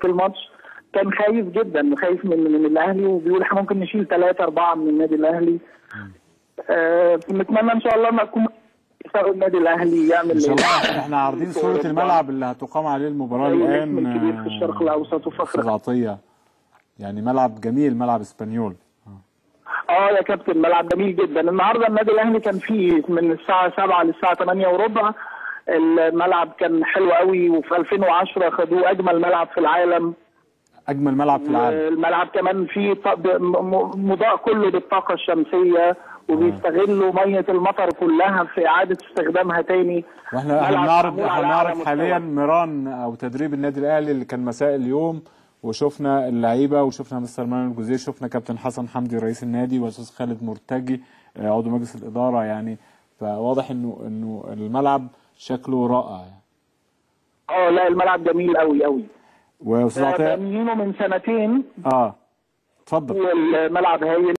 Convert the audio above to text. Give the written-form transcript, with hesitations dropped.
الماتش كان خايف جدا، خايف من الاهلي، وبيقول احنا ممكن نشيل 3 4 من النادي الاهلي. نتمنى ان شاء الله ما يكون النادي الاهلي يعمل ان شاء الله. احنا عارضين صوره الملعب اللي هتقام عليه المباراة الان، الكبير في الشرق الاوسط وفخر استاذ عطيه، يعني ملعب جميل، ملعب اسبانيول. يا كابتن ملعب جميل جدا. النهارده النادي الاهلي كان فيه من الساعة 7 للساعة 8:15، الملعب كان حلو قوي، وفي 2010 خدوه اجمل ملعب في العالم. اجمل ملعب في العالم. الملعب كمان فيه مضاء كله بالطاقة الشمسية، وبيستغلوا مية المطر كلها في اعاده استخدامها تاني. واحنا بنعرض حاليا ميران او تدريب النادي الاهلي اللي كان مساء اليوم، وشفنا اللعيبة، وشفنا مستر مانويل جوزيه، شفنا كابتن حسن حمدي رئيس النادي، واستاذ خالد مرتجي عضو مجلس الادارة، يعني فواضح انه الملعب شكله رائع يعني. لا الملعب جميل قوي قوي. واستاذ عطيه بنيينه من سنتين. اتفضل. والملعب هايل.